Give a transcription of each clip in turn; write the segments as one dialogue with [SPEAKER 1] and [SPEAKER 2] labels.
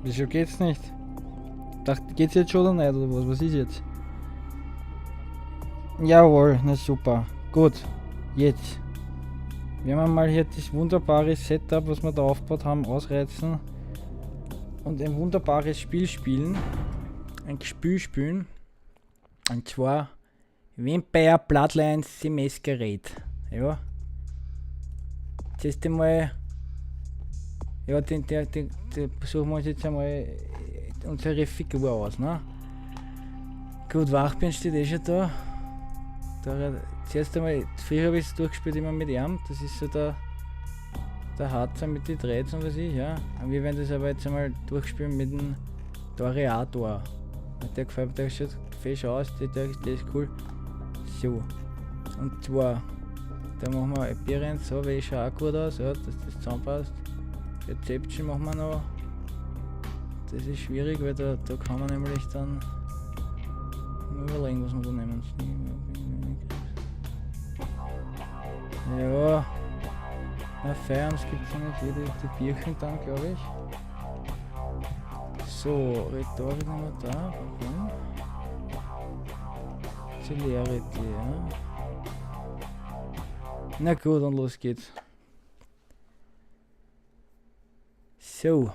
[SPEAKER 1] Wieso geht's nicht? Dachte, geht's jetzt schon oder nicht? Oder was? Was ist jetzt? Jawohl, na super. Gut, jetzt werden wir mal hier das wunderbare Setup, was wir da aufgebaut haben, ausreizen und ein wunderbares Spiel spielen. Ein Spiel spielen. Und zwar Vampire Bloodlines The Masquerade. Ja. Zuerst einmal, ja, den suchen wir uns jetzt einmal unsere Figur aus, ne? Gut, Wachbirn steht eh schon da. Da zuerst einmal, früher habe ich es durchgespielt immer mit ihm, das ist so der Harzer mit den Dreads und was ich, ja. Und wir werden das aber jetzt einmal durchspielen mit dem Toreador. Der gefällt mir, der schaut fesch aus, der ist cool. So, und zwar, da machen wir Appearance, so, weil ich schaue auch gut aus, ja, dass das zusammenpasst. Reception machen wir noch. Das ist schwierig, weil da kann man nämlich dann mal überlegen, was wir da nehmen. Ja, na, Firearms gibt es nämlich eh die Bierchen dann, glaube ich. So, Rhetorik haben wir da. Warum? Celerity, ja. Na gut, und los geht's. So.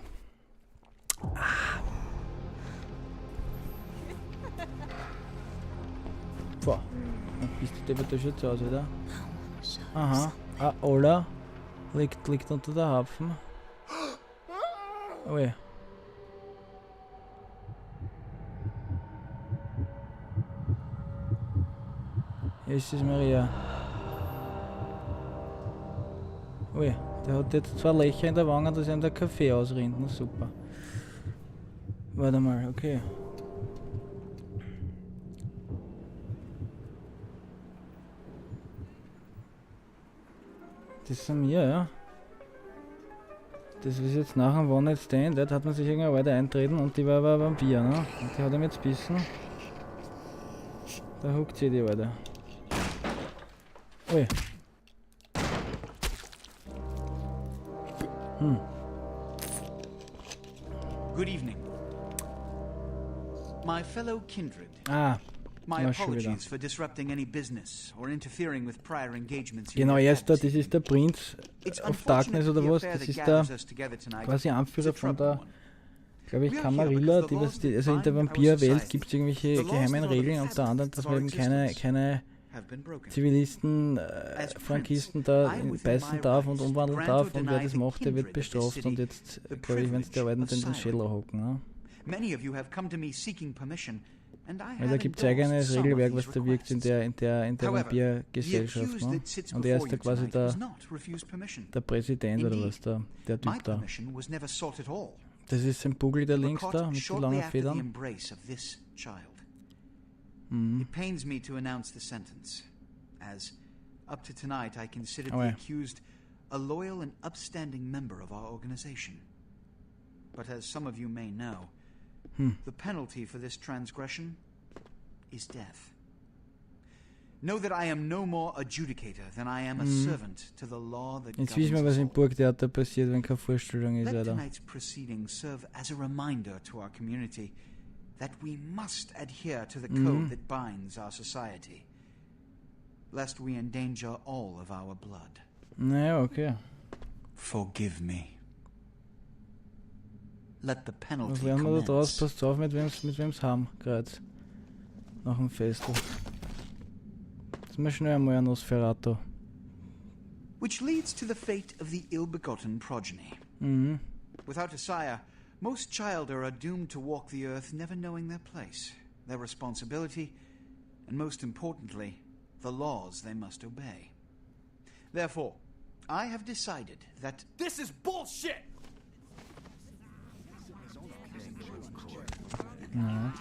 [SPEAKER 1] Ah. Boah, dann bist du der schon zu Hause, oder? Aha. Ah, Ola liegt unter der Hafen. Oh ja. Jesus Maria. Ui, der hat jetzt zwei Löcher in der Wange, dass ihm der Kaffee ausrinnt. Na super. Warte mal, okay. Das sind wir, ja. Das ist jetzt nach dem One Night Stand, da hat man sich irgendwann weiter eintreten und die war aber ein Vampir, ne? Und die hat ihm jetzt bissen. Da huckt sie die weiter. Ui. Hm.
[SPEAKER 2] Good evening. My fellow kindred.
[SPEAKER 1] Ah.
[SPEAKER 2] My apologies for disrupting any business or interfering with prior engagements.
[SPEAKER 1] Genau, erster, das ist der Prinz of Darkness oder was, das ist der quasi Anführer von der, glaube ich, Camarilla, die was, die, also in der Vampirwelt gibt es irgendwelche geheimen Regeln, unter anderem, dass man eben keine Zivilisten, Frankisten da beißen darf und umwandeln darf, und wer das macht, der wird bestraft, und jetzt, glaube ich, wenn es der Alten den Schädel hocken. Ne? Weil da gibt es eigenes Regelwerk, was da wirkt in der Vampirgesellschaft. Ne? Und er ist da quasi der Präsident oder was, der Typ da. Das ist sein Bugel, der links da, mit den langen Federn. Mhm.
[SPEAKER 2] It pains me to announce the sentence, as up to tonight I considered
[SPEAKER 1] Oh,
[SPEAKER 2] the
[SPEAKER 1] yeah.
[SPEAKER 2] accused a loyal and upstanding member of our organization. But as some of you may know, the penalty for this transgression is death. Know that I am no more adjudicator than I am a servant to the law that
[SPEAKER 1] Jetzt wissen wir,
[SPEAKER 2] governs
[SPEAKER 1] was
[SPEAKER 2] us
[SPEAKER 1] im
[SPEAKER 2] all.
[SPEAKER 1] Burgtheater passiert, wenn keine Vorstellung ist,
[SPEAKER 2] Let
[SPEAKER 1] Alter.
[SPEAKER 2] tonight's proceedings serve as a reminder to our community that we must adhere to the code that binds our society, lest we endanger all of our blood.
[SPEAKER 1] Naja, okay.
[SPEAKER 2] Forgive me. Let the
[SPEAKER 1] Was
[SPEAKER 2] penalty
[SPEAKER 1] lernen wir da draus?
[SPEAKER 2] commence.
[SPEAKER 1] Passt auf, mit wem's haben, gerade. Nach dem Festl. Jetzt mal schnell einmal ein Nosferatu.
[SPEAKER 2] Which leads to the fate of the ill-begotten progeny.
[SPEAKER 1] Mhm.
[SPEAKER 2] Without a sire, most childer are doomed to walk the earth never knowing their place, their responsibility, and most importantly, the laws they must obey. Therefore, I have decided that
[SPEAKER 3] This is bullshit!
[SPEAKER 1] Ja.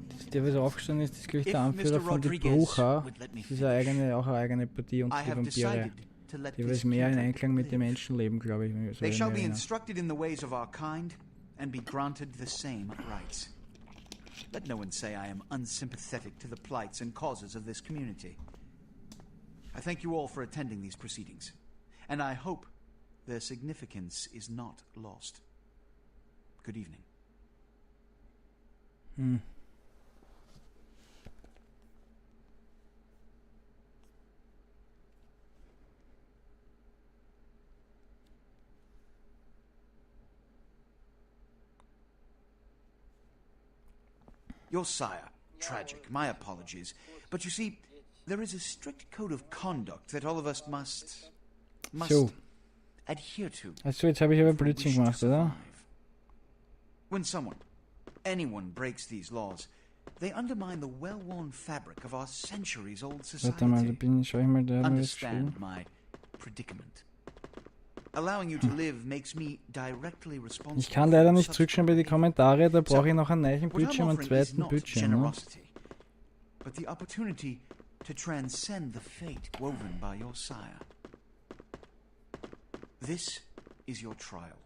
[SPEAKER 1] Das, der, was aufgestanden ist, ist, glaube ich, der
[SPEAKER 2] If
[SPEAKER 1] Anführer
[SPEAKER 2] Mr.
[SPEAKER 1] von die
[SPEAKER 2] Rodriguez
[SPEAKER 1] Brucher.
[SPEAKER 2] would let me
[SPEAKER 1] Das ist eine eigene, auch eine eigene Partie unter
[SPEAKER 2] I
[SPEAKER 1] die
[SPEAKER 2] have
[SPEAKER 1] Vampire.
[SPEAKER 2] decided to let
[SPEAKER 1] Die
[SPEAKER 2] this
[SPEAKER 1] was mehr in
[SPEAKER 2] kindred
[SPEAKER 1] Einklang mit dem
[SPEAKER 2] live.
[SPEAKER 1] Menschen leben, glaube ich. wenn ich so
[SPEAKER 2] They shall
[SPEAKER 1] mich
[SPEAKER 2] be
[SPEAKER 1] erinnere.
[SPEAKER 2] instructed in the ways of our kind and be granted the same rights. Let no one say I am unsympathetic to the plights and causes of this community. I thank you all for attending these proceedings. And I hope their significance is not lost. Good evening. Your sire, tragic, my apologies. But you see, there is a strict code of conduct that all of us must
[SPEAKER 1] So.
[SPEAKER 2] Adhere to.
[SPEAKER 1] Also, jetzt habe ich aber
[SPEAKER 2] If we
[SPEAKER 1] Blödsinn
[SPEAKER 2] wish to
[SPEAKER 1] gemacht, oder?
[SPEAKER 2] Survive. When someone, anyone breaks these laws, they undermine the well-worn fabric of our centuries-old
[SPEAKER 1] Warte mal, da
[SPEAKER 2] society.
[SPEAKER 1] bin ich, schau ich mal, da hat mir was geschrieben.
[SPEAKER 2] Understand my predicament. Allowing you to live makes me directly responsible
[SPEAKER 1] Ich kann leider
[SPEAKER 2] for
[SPEAKER 1] nicht
[SPEAKER 2] such
[SPEAKER 1] zurückschauen bei den Kommentare, da brauche ich noch einen neuen
[SPEAKER 2] What I'm
[SPEAKER 1] Bildschirm, einen
[SPEAKER 2] offering is
[SPEAKER 1] zweiten
[SPEAKER 2] not
[SPEAKER 1] Bildschirm. Ne?
[SPEAKER 2] generosity, but the opportunity to transcend the fate woven by your sire. This is your trial.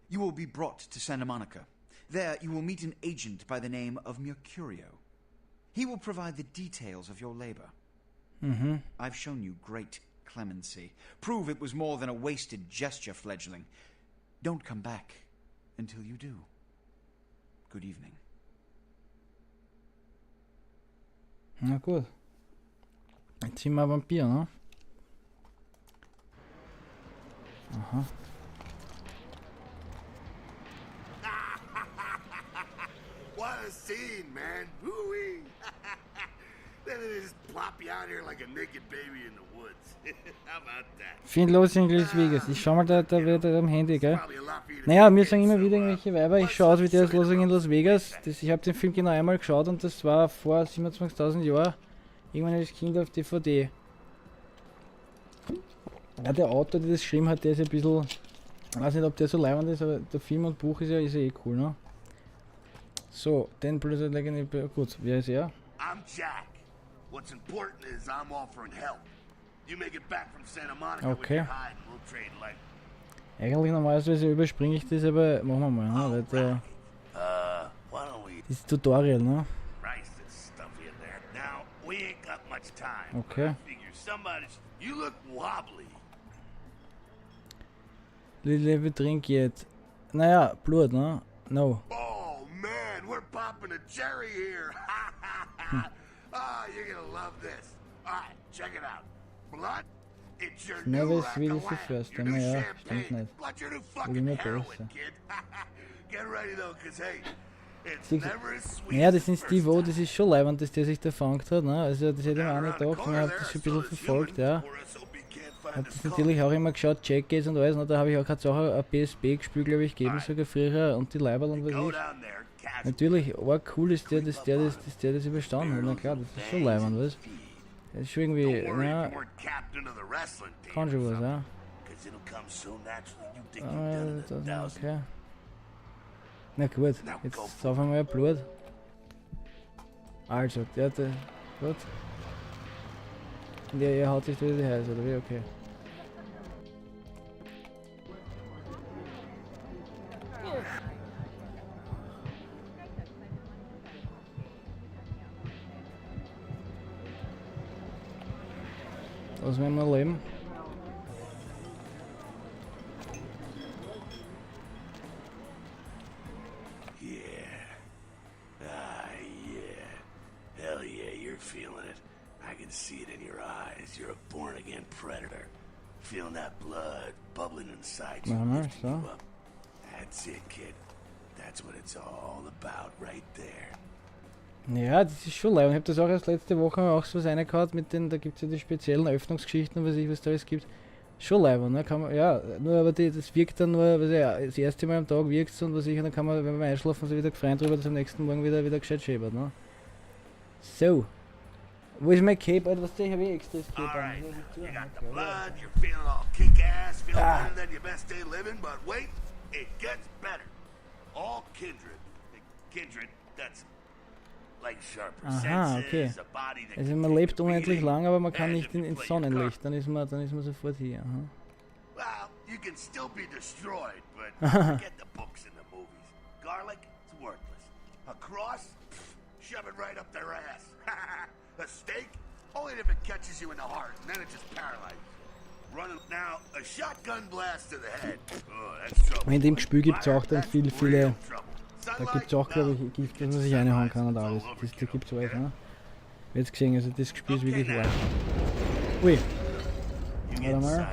[SPEAKER 2] You will be brought to Santa Monica. There, you will meet an agent by the name of Mercurio. He will provide the details of your labor. I've shown you great clemency. Prove it was more than a wasted gesture, fledgling. Don't come back until you do. Good evening.
[SPEAKER 1] Na gut. Jetzt sind wir ein Vampir, ne? Aha.
[SPEAKER 3] What a scene, man. Woo-wee. Then they just plop you out here like a naked baby in the woods. How about that?
[SPEAKER 1] Find los in Las Vegas. Ich schau mal, da wird er am Handy, gell?
[SPEAKER 3] Probably a lot for you to
[SPEAKER 1] Naja,
[SPEAKER 3] take
[SPEAKER 1] mir
[SPEAKER 3] in,
[SPEAKER 1] sagen immer
[SPEAKER 3] so,
[SPEAKER 1] wieder irgendwelche Weiber, ich
[SPEAKER 3] let's
[SPEAKER 1] schau aus wie der
[SPEAKER 3] show you the
[SPEAKER 1] Losing in
[SPEAKER 3] ropes.
[SPEAKER 1] Las Vegas. Ich hab den Film genau einmal geschaut und das war vor 27.000 Jahren. Irgendwann als Kind auf DVD. Ja, der Autor, der das geschrieben hat, der ist ein bisschen. Ich weiß nicht, ob der so leibend ist, aber der Film und Buch ist ja eh cool, ne? So, den Blizzard Legend, gut, wer ist er?
[SPEAKER 3] I'm Jack. What's important is I'm offering help. You make it back from Santa Monica with your hide and we'll trade like
[SPEAKER 1] Eigentlich normalerweise überspringe ich das, aber machen wir mal, ne? Weil der,
[SPEAKER 3] Why don't we
[SPEAKER 1] das Tutorial, ne?
[SPEAKER 3] Christ, it's stuffy in there. Now, we ain't got much time.
[SPEAKER 1] Okay.
[SPEAKER 3] I figure somebody's. You look wobbly.
[SPEAKER 1] Little drink yet. Naja, Blut, ne? No.
[SPEAKER 3] Oh man, we're popping a cherry here. Ah, you're gonna love this. All right, check it out. Blood, it's your
[SPEAKER 1] Never
[SPEAKER 3] new
[SPEAKER 1] sweet
[SPEAKER 3] rack
[SPEAKER 1] is
[SPEAKER 3] of
[SPEAKER 1] the
[SPEAKER 3] lamb,
[SPEAKER 1] first
[SPEAKER 3] your
[SPEAKER 1] time,
[SPEAKER 3] new
[SPEAKER 1] ja,
[SPEAKER 3] champagne.
[SPEAKER 1] stimmt nicht.
[SPEAKER 3] Blood's your new
[SPEAKER 1] Wird
[SPEAKER 3] fucking
[SPEAKER 1] immer
[SPEAKER 3] heroin,
[SPEAKER 1] besser.
[SPEAKER 3] kid. Get ready though, 'cause hey, it's
[SPEAKER 1] Siehst du-
[SPEAKER 3] never as sweet
[SPEAKER 1] Naja,
[SPEAKER 3] as
[SPEAKER 1] das
[SPEAKER 3] the
[SPEAKER 1] sind Steve
[SPEAKER 3] first
[SPEAKER 1] O,
[SPEAKER 3] time.
[SPEAKER 1] das ist schon leibend, dass der sich da fangt hat, ne? Also das hätte ich mir auch
[SPEAKER 3] Down
[SPEAKER 1] nicht
[SPEAKER 3] around the
[SPEAKER 1] gedacht, man
[SPEAKER 3] corner
[SPEAKER 1] hat
[SPEAKER 3] there,
[SPEAKER 1] das schon ein
[SPEAKER 3] so
[SPEAKER 1] bisschen
[SPEAKER 3] this
[SPEAKER 1] verfolgt,
[SPEAKER 3] human,
[SPEAKER 1] ja.
[SPEAKER 3] poor SOB can't find
[SPEAKER 1] Hab
[SPEAKER 3] his
[SPEAKER 1] das
[SPEAKER 3] car.
[SPEAKER 1] natürlich auch immer geschaut, Jackass und alles, ne? Da habe ich auch, hat's auch ein PSP gespielt, glaube ich, gegeben, sogar früher und die Leiberl und was
[SPEAKER 3] Go
[SPEAKER 1] weiß ich.
[SPEAKER 3] down there, casual.
[SPEAKER 1] Natürlich, arg cool ist der, dass der das überstanden hat, na klar, das ist schon leibend, was? Das ist schon irgendwie,
[SPEAKER 3] Don't worry if
[SPEAKER 1] na,
[SPEAKER 3] you weren't captain of the wrestling team
[SPEAKER 1] kann
[SPEAKER 3] or
[SPEAKER 1] schon was,
[SPEAKER 3] something,
[SPEAKER 1] ja.
[SPEAKER 3] 'cause it'll come so naturally you think
[SPEAKER 1] Ah,
[SPEAKER 3] you've done it a
[SPEAKER 1] das,
[SPEAKER 3] thousand.
[SPEAKER 1] okay. Na gut, jetzt saufen wir ja Blut. Also, der, gut. Und der haut sich da wieder die Heiß, oder wie? Okay. Was werden wir erleben?
[SPEAKER 3] Yeah. Ah, yeah. Hell yeah, you're feeling it. I can see it in your eyes. You're a born-again predator. Feeling that blood bubbling inside you,
[SPEAKER 1] Warte mal,
[SPEAKER 3] lifting
[SPEAKER 1] so.
[SPEAKER 3] you up. That's it, kid. That's what it's all about right there.
[SPEAKER 1] Ja, das ist schon leid. Ich hab das auch erst letzte Woche auch so was reingehauen mit den, da gibt's ja die speziellen Öffnungsgeschichten und was ich, was da alles gibt. Schon leibend, ne? Kann man, ja, nur aber die, das wirkt dann nur, weiß ich, das erste Mal am Tag wirkt's und was ich, und dann kann man, wenn wir einschlafen, sich wieder gefreut drüber, dass am nächsten Morgen wieder gescheit schäbert, ne? So. Wo ist mein Cape? Alter, was ich habe eh extra das Cape
[SPEAKER 3] All
[SPEAKER 1] an.
[SPEAKER 3] right,
[SPEAKER 1] Ja,
[SPEAKER 3] you got the
[SPEAKER 1] okay.
[SPEAKER 3] blood, you're feeling all kick-ass, feeling
[SPEAKER 1] Ah.
[SPEAKER 3] better than your best day living, but wait, it gets better. All kindred, kindred, that's like sharper
[SPEAKER 1] Aha, okay.
[SPEAKER 3] senses, a body that
[SPEAKER 1] Also
[SPEAKER 3] can
[SPEAKER 1] man
[SPEAKER 3] take
[SPEAKER 1] lebt
[SPEAKER 3] a
[SPEAKER 1] unendlich
[SPEAKER 3] beating,
[SPEAKER 1] lang, aber man kann
[SPEAKER 3] and
[SPEAKER 1] nicht
[SPEAKER 3] if you
[SPEAKER 1] ins
[SPEAKER 3] play your
[SPEAKER 1] Sonnenlicht,
[SPEAKER 3] cards.
[SPEAKER 1] dann ist man sofort hier. Aha.
[SPEAKER 3] Well, you can still be destroyed, but forget the books and the movies. Garlic, it's worthless. A cross, pff, shove it right up their ass. A stake, only if it catches you in the heart, and then it just paralyzes you.
[SPEAKER 1] In dem Spiel gibt's auch dann viele, da gibt's auch, glaube ich, Gift, das man sich reinhauen kann und alles. Das, da gibt's alles, ne? Jetzt gesehen, also das Spiel ist wirklich arg. Ui. Warte mal.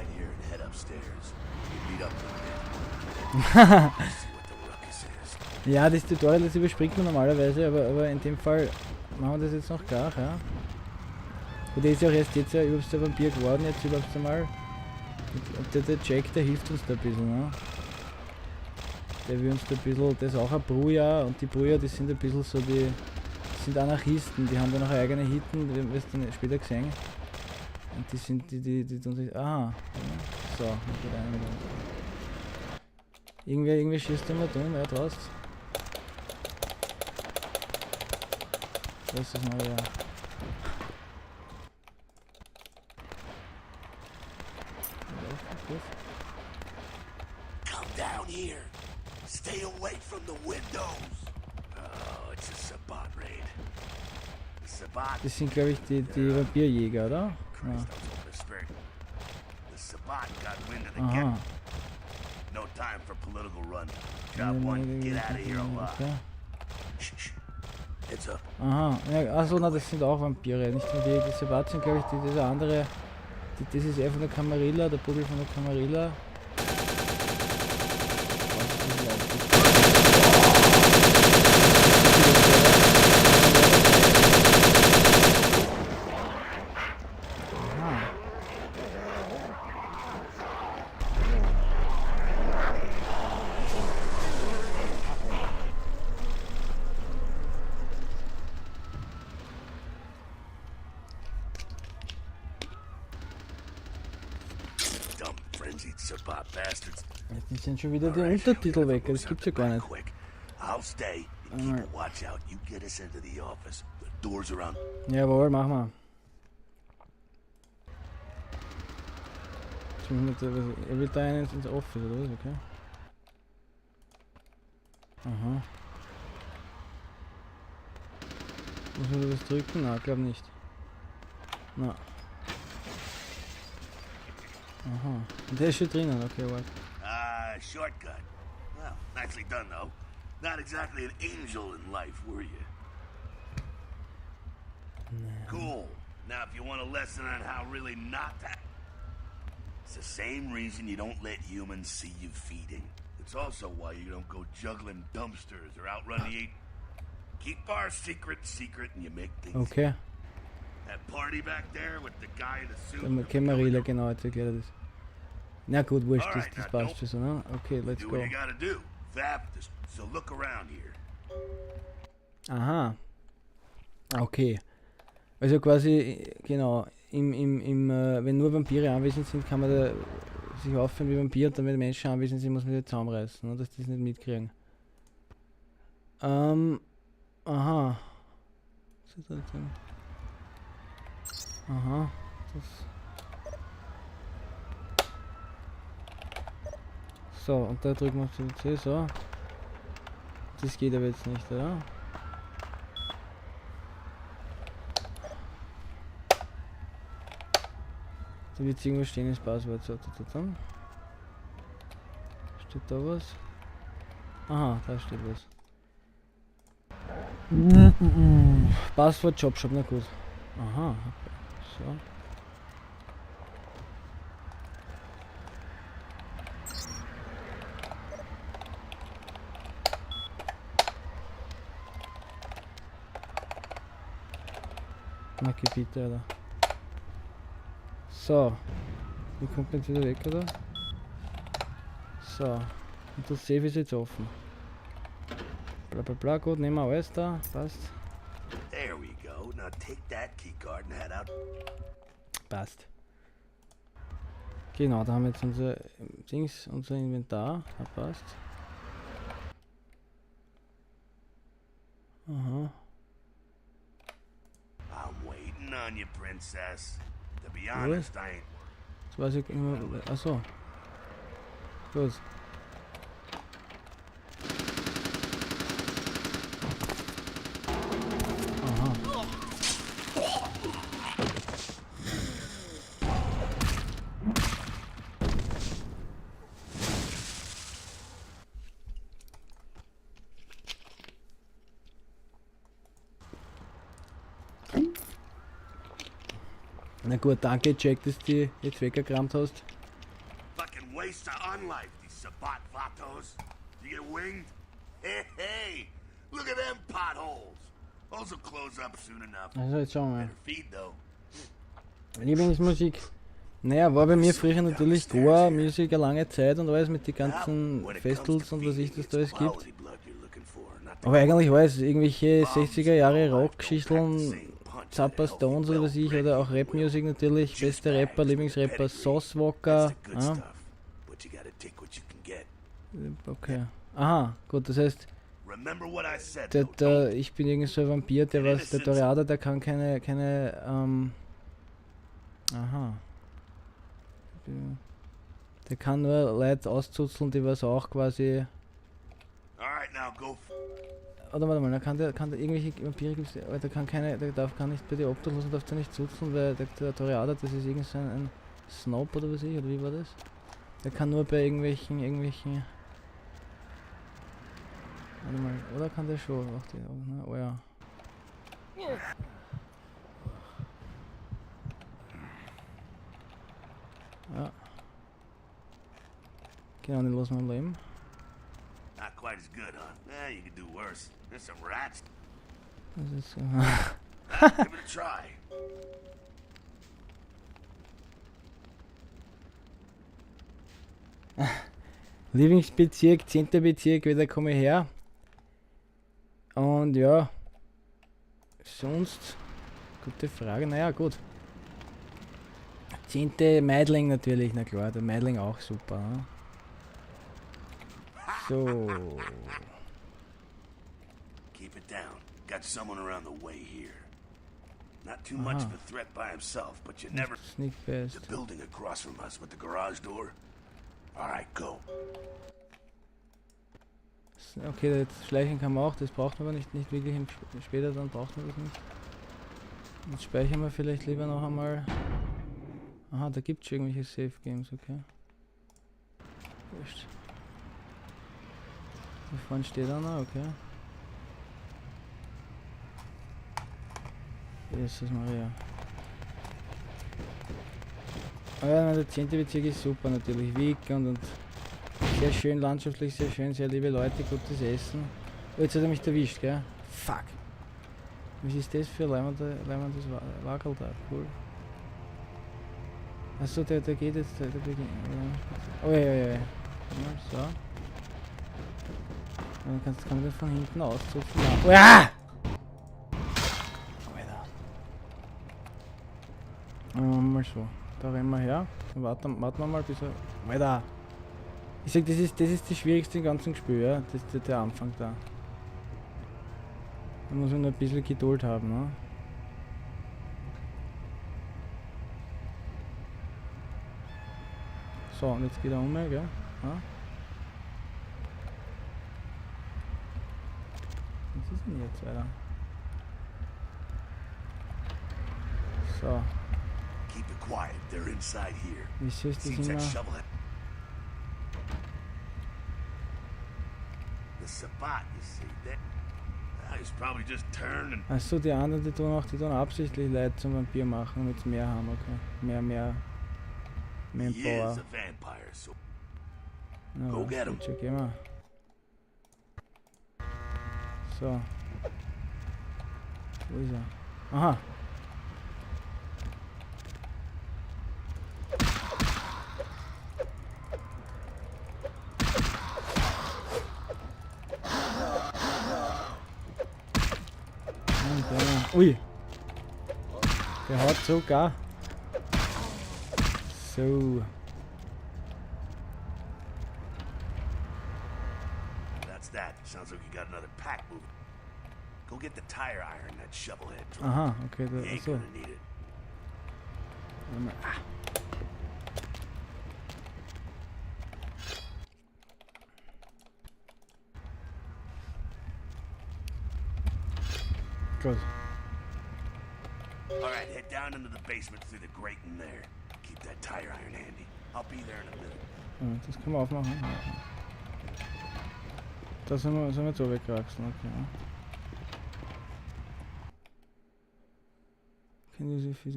[SPEAKER 1] Ja, das Tutorial, das überspringt man normalerweise, aber in dem Fall machen wir das jetzt noch gar, ja. Und der ist ja auch erst jetzt ja überhaupt der Vampir geworden, jetzt überhaupt einmal. Und der Jack, der hilft uns da ein bisschen, ne? Der will uns da ein bisschen, der ist auch ein Brujah und die Brujah, die sind ein bisschen so die, die sind Anarchisten, die haben da noch eigene Hitten, die wirst du dann später gesehen. Und die sind, die tun sich, aha, ja, so, dann geht einer mit uns. Irgendwer schießt immer dumm, ja, draußen. Das ist mal ja.
[SPEAKER 3] Come down here. Stay away from the windows. Oh, it's a Sabbat raid. The Sabbat.
[SPEAKER 1] Das sind, glaub ich, die Vampirjäger, oder?
[SPEAKER 3] Christ,
[SPEAKER 1] Ja.
[SPEAKER 3] I was hoping to spare. The Sabbat got wind of the
[SPEAKER 1] Aha.
[SPEAKER 3] get. No time for political run. Job
[SPEAKER 1] Nein,
[SPEAKER 3] one,
[SPEAKER 1] nein,
[SPEAKER 3] get
[SPEAKER 1] nein,
[SPEAKER 3] out of here
[SPEAKER 1] nein,
[SPEAKER 3] alive.
[SPEAKER 1] okay.
[SPEAKER 3] Shh, shh. Heads up.
[SPEAKER 1] Aha, ja, achso, na, das sind auch Vampire, nicht nur die Sabbat sind, glaub ich, die, dieser andere, die, das ist er von der Camarilla, der Bubel von der Camarilla. Was ist das überhaupt? Aha. Jetzt sind schon wieder die Untertitel weg, das gibt's ja gar nicht. Jawohl, machen wir. Jetzt müssen wir da was, er will da einen ins Office, oder was? Okay. Aha. Muss man da was drücken? Na, glaub nicht. Na. Aha. Und der ist schon drinnen, okay, warte.
[SPEAKER 3] Shortcut. Well, nicely done, though. Not exactly an angel in life, were you?
[SPEAKER 1] Nee.
[SPEAKER 3] Cool. Now, if you want a lesson on how really not to... It's the same reason you don't let humans see you feeding. It's also why you don't go juggling dumpsters or outrun the eight... Keep our secret secret and you make things...
[SPEAKER 1] Okay.
[SPEAKER 3] That party back there with the guy in the suit...
[SPEAKER 1] Dann Camarilla, genau, jetzt erklärt er das. Na gut, wurscht,
[SPEAKER 3] Alright,
[SPEAKER 1] das
[SPEAKER 3] now
[SPEAKER 1] passt
[SPEAKER 3] don't
[SPEAKER 1] schon so, ne? Okay, let's
[SPEAKER 3] do
[SPEAKER 1] go.
[SPEAKER 3] what you gotta do. Theft is, so look around here.
[SPEAKER 1] Aha. Okay. Also quasi, genau, wenn nur Vampire anwesend sind, kann man da sich aufführen wie Vampir und dann, wenn Menschen anwesend sind, muss man die zusammenreißen, ne? Dass die das nicht mitkriegen. Aha. Was ist das denn? Aha. Das. So, und da drücken wir auf den C, so. Das geht aber jetzt nicht, oder? Da wird irgendwo stehen, das Passwort. So, da, da, da. Steht da was? Aha, da steht was. Passwort Chop Shop, na gut. Aha, okay. So. Na, geh bitte, Alter. So. Wie kommt man jetzt wieder weg, oder? So. Und das Safe ist jetzt offen. Bla bla bla, gut, nehmen wir alles da. Passt.
[SPEAKER 3] There we go. Now take that keycard and head out.
[SPEAKER 1] Passt. Genau, da haben wir jetzt unser Dings, unser Inventar. Da passt. Aha.
[SPEAKER 3] I'm waiting on you, Princess. To be
[SPEAKER 1] Was?
[SPEAKER 3] honest, I ain't.
[SPEAKER 1] Das weiß ich nicht mehr. Achso. Gut. Aha. Na gut, danke Jack, dass du die jetzt weggekramt hast.
[SPEAKER 3] Fucking waste of unlife, these Sabbat vatos. You get winged? Hey, hey! Look at them potholes! Those will close up soon enough.
[SPEAKER 1] Also jetzt schauen wir mal.
[SPEAKER 3] Better feed though.
[SPEAKER 1] Lieblingsmusik. Naja, war bei mir früher natürlich Goa Music eine lange Zeit und alles mit den ganzen Festivals und was ich das da alles gibt. Aber eigentlich war es irgendwelche 60er Jahre Rock-Geschichten, Zappa Stones oder was ich, oder auch Rap-Music natürlich, beste Rapper, Lieblingsrapper, Sauce Walka. Ja. Okay. Aha, gut, das heißt, ich bin irgend so ein Vampir, der was, der Toreador, der kann keine, aha. Der kann nur Leute auszuzeln, die was auch quasi... Oder warte mal, da kann der irgendwelche Vampire gibt's, aber der kann keine, der darf gar nicht bei den Obdachlosen darf der nicht zuzeln, weil der Toreador, das ist irgend so ein Snob oder was ich, oder wie war das? Der kann nur bei irgendwelchen... Warte mal, oder kann der schon? Ach, die, oh, oh ja. Ja. Genau, den lassen wir am Leben.
[SPEAKER 3] Not quite as good, huh? Eh, you could do worse. There's some rats.
[SPEAKER 1] Das ist so.
[SPEAKER 3] Give it a try.
[SPEAKER 1] Lieblingsbezirk, 10. Bezirk, wieder komme ich her. Und ja, sonst, gute Frage, naja, gut. 10. Meidling natürlich, na klar, der Meidling auch super. Ne? So.
[SPEAKER 3] Keep it down. Got someone around the way here. Not too much of a threat by himself, but you never.
[SPEAKER 1] Sneak past.
[SPEAKER 3] The building across from us with the garage door. All right, go.
[SPEAKER 1] Okay, jetzt schleichen kann man auch, das braucht man aber nicht wirklich später, dann braucht man das nicht. Jetzt speichern wir vielleicht lieber noch einmal. Aha, da gibt's schon irgendwelche Safe Games, okay. Wurscht. Da vorne steht einer, okay. Jesus Maria. Aber ja, der 10. Bezirk ist super natürlich. Wick und sehr schön landschaftlich, sehr schön, sehr liebe Leute, gutes Essen. Oh, jetzt hat er mich erwischt, gell? Fuck! Was ist das für ein leibendes Wackel da? Cool. Achso, der geht jetzt, der beginnt. Oh ja, ja, ja. So. Dann kann man den von hinten auszupfen. Oh ja! Alter. Mal so. Da rennen wir her. Dann warten wir mal, bis er. Alter! Ich sag, das ist das Schwierigste im ganzen Spiel, ja? Das ist der Anfang da. Da muss man nur ein bisschen Geduld haben, ne? So, und jetzt geht er um, gell? Ja. Was ist denn jetzt, Alter? So.
[SPEAKER 3] Keep it quiet. They're inside here.
[SPEAKER 1] Wieso ist das immer?
[SPEAKER 3] The Sabbat, you see, that he's probably just turned and.
[SPEAKER 1] Achso, die anderen, die tun absichtlich Leid zum Vampir machen, damit sie mehr haben, okay. Mehr Manpower. Na,
[SPEAKER 3] Go get him.
[SPEAKER 1] Schon, gehen wir. So. Wo ist er? Aha. Ui. Der haut sogar. So.
[SPEAKER 3] That's that. Sounds like you got another pack moving. Go get the tire iron that shovelhead dropped.
[SPEAKER 1] Aha, okay, da, achso. Ah. Gut.
[SPEAKER 3] All right, head down into the basement through the grate in there. Keep that tire iron handy. I'll be there in a minute.
[SPEAKER 1] Ja, das können wir aufmachen. Ja. Da sind wir jetzt runtergewachsen, okay. Ja. Can you see-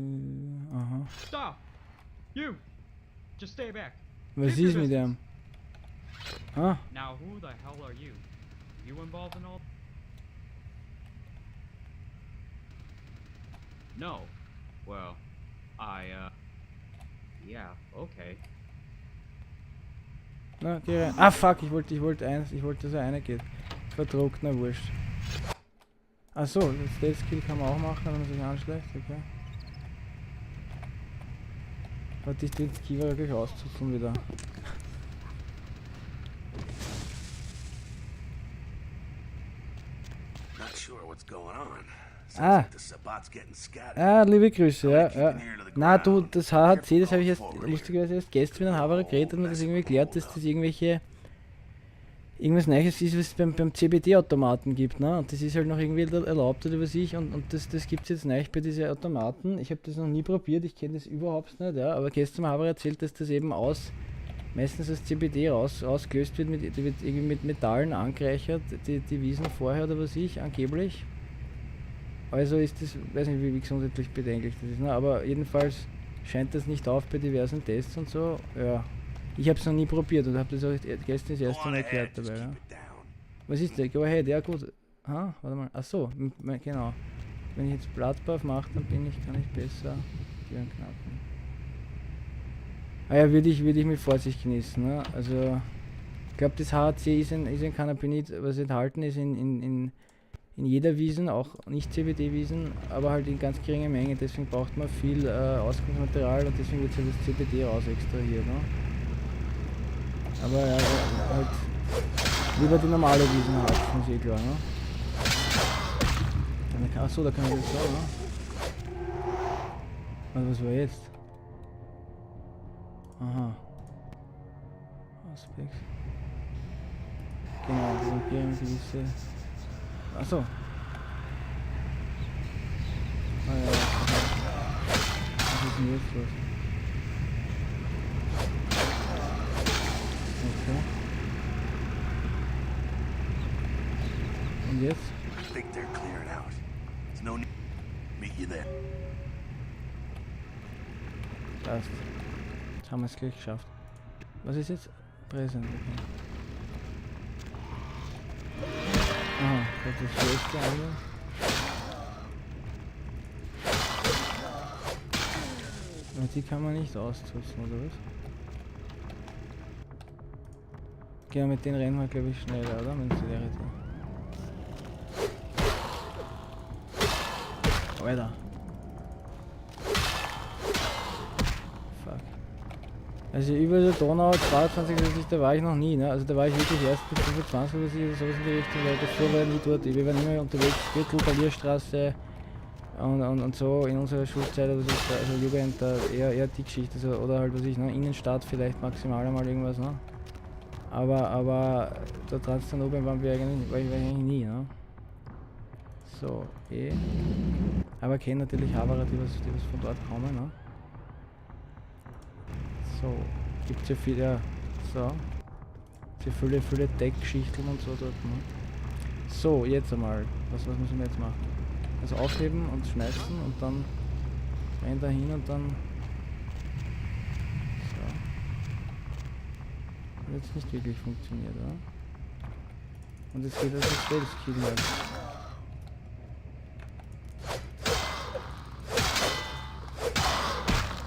[SPEAKER 1] Aha.
[SPEAKER 4] Stop! You! Just stay back.
[SPEAKER 1] Was
[SPEAKER 4] Keep your
[SPEAKER 1] ist mit
[SPEAKER 4] distance.
[SPEAKER 1] dem? Ah,
[SPEAKER 4] Now who the hell are you? You involved in all? No. Well, I yeah, okay.
[SPEAKER 1] Na, geh rein. Ah, fuck, ich wollte eins, ich wollte, dass er eine geht. Verdruckt, na wurscht. Ach so, das Stealth Kill kann man auch machen, wenn man sich anschleicht, okay. Warte, ich den Kiewer gleich auszuzeln wieder.
[SPEAKER 3] Not sure what's going on. Sounds
[SPEAKER 1] Ah.
[SPEAKER 3] like the Sabbat's getting scattered.
[SPEAKER 1] Ah, liebe Grüße, ja, ja. Na du, das HHC, das habe ich erst, lustigerweise erst gestern mit einem Haberer geredet und mir das irgendwie erklärt, dass das irgendwas Neues ist, was es beim CBD-Automaten gibt, ne? Und das ist halt noch irgendwie erlaubt oder was ich, und das gibt's jetzt neu bei diesen Automaten. Ich habe das noch nie probiert, ich kenne das überhaupt nicht, ja. Aber gestern haben Haberer erzählt, dass das eben meistens als CBD rausgelöst wird, die wird irgendwie mit Metallen angereichert, die Wiesen vorher oder was ich, angeblich. Also ist das, weiß nicht, wie gesundheitlich bedenklich das ist, ne? Aber jedenfalls scheint das nicht auf bei diversen Tests und so. Ja. Ich hab's noch nie probiert und hab das auch gestern das erste Mal gehört dabei. Ja. Was ist der? Go ahead, ja gut. Ha, warte mal. Ach so, genau. Wenn ich jetzt Bloodbath mache, dann kann ich besser Türen knacken. Ah ja, würde ich mit Vorsicht genießen, ne? Also, ich glaub, das HHC ist ein Cannabinoid, was enthalten ist in jeder Wiesen, auch nicht C B D-Wiesen, aber halt in ganz geringer Menge, deswegen braucht man viel Ausgangsmaterial und deswegen wird halt das CBD raus extrahiert, ne? Aber ja, halt lieber die normale Wiesen haben, ist eh klar, ne? Achso, da kann ich das so, ne? Also, was war jetzt? Aha. Aspekt. Genau, das sind hier gewisse. Achso. Ah ja, ja. Was ist denn jetzt los? Okay. Und jetzt?
[SPEAKER 3] I think they're clearing out. There's no need. Meet you there.
[SPEAKER 1] Passt. Jetzt haben wir es gleich geschafft. Was ist jetzt? Präsent, okay. Aha, das ist das schlechte andere. Aber die kann man nicht auszutzen, oder was? Genau, mit denen rennen wir, glaub ich, schneller, oder? Mit Celerity. Alter. Fuck. Also über der Donau 22, da war ich noch nie, ne? Also da war ich wirklich erst mit 25 oder sowas in die Richtung, weil davor war ich nie dort. Wir waren immer unterwegs, Gürtel, Talierstraße und so in unserer Schulzeit oder so, also Jugend, da eher die Geschichte, so, oder halt was ich, ne? Innenstadt vielleicht maximal einmal irgendwas, ne? Aber da Transdanubien waren wir eigentlich, war ich eigentlich nie, ne? So, eh. Aber kennen natürlich Haberer, die was von dort kommen, ne? So, gibt's ja viel, ja, so. Sehr viele, viele Deckgeschichten und so dort, ne? So, jetzt einmal. Was müssen wir jetzt machen? Also aufheben und schmeißen und dann rein dahin und dann. So. Hat jetzt nicht wirklich funktioniert, oder? Und jetzt geht also Stealth Kill halt.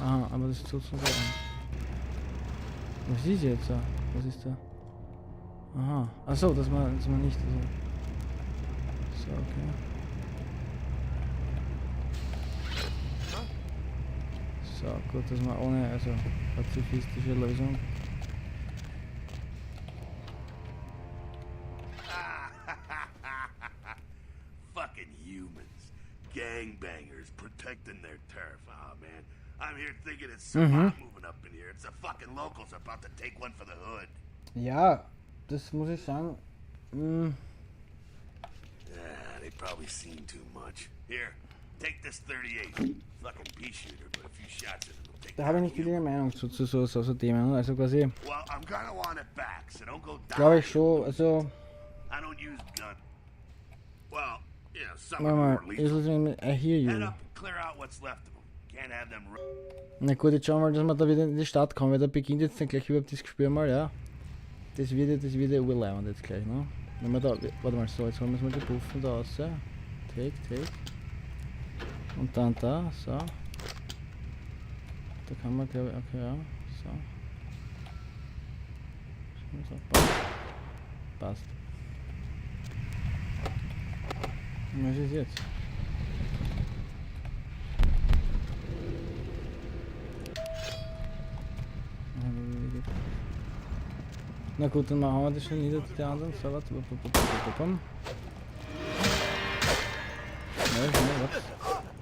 [SPEAKER 1] Aha, aber das tut so weh. Was ist jetzt da? Was ist da? Aha. Achso, dass man nicht. Also. So, okay. So, gut, dass man ohne, also pazifistische Lösung.
[SPEAKER 3] Fucking humans. Gangbangers protecting their turf. Oh, man. I'm here thinking it's Sabbat moving up in here. It's the fucking locals about to take one for the hood.
[SPEAKER 1] Ja, das muss ich sagen.
[SPEAKER 3] Yeah, they probably seen too much. Here, take this 38. Fucking pea shooter, but a few shots in it will take
[SPEAKER 1] Da habe ich nicht wirklich eine Meinung zu so Themen. Also quasi.
[SPEAKER 3] Well, I'm going to want it back, so don't go
[SPEAKER 1] Glaube ich schon, also.
[SPEAKER 3] I don't use gun. Well, yeah, some
[SPEAKER 1] Warte mal,
[SPEAKER 3] are more lethal.
[SPEAKER 1] ist es mit, I hear you.
[SPEAKER 3] Head up and clear out what's left of them. Can't have them.
[SPEAKER 1] Na gut, jetzt schauen wir mal, dass wir da wieder in die Stadt kommen, weil da beginnt jetzt dann gleich überhaupt das Gespür mal, ja. Das wird ja urleibend jetzt gleich, ne? Wenn wir da, warte mal, so, jetzt holen wir uns mal die Puffen da raus. Take, take. Und dann da, so. Da kann man, glaube ich, okay, ja, so. So, passt. Passt. Und was ist jetzt? Na gut, dann machen wir das schnell nieder, die anderen. So, warte. Schnell, schnell, warte.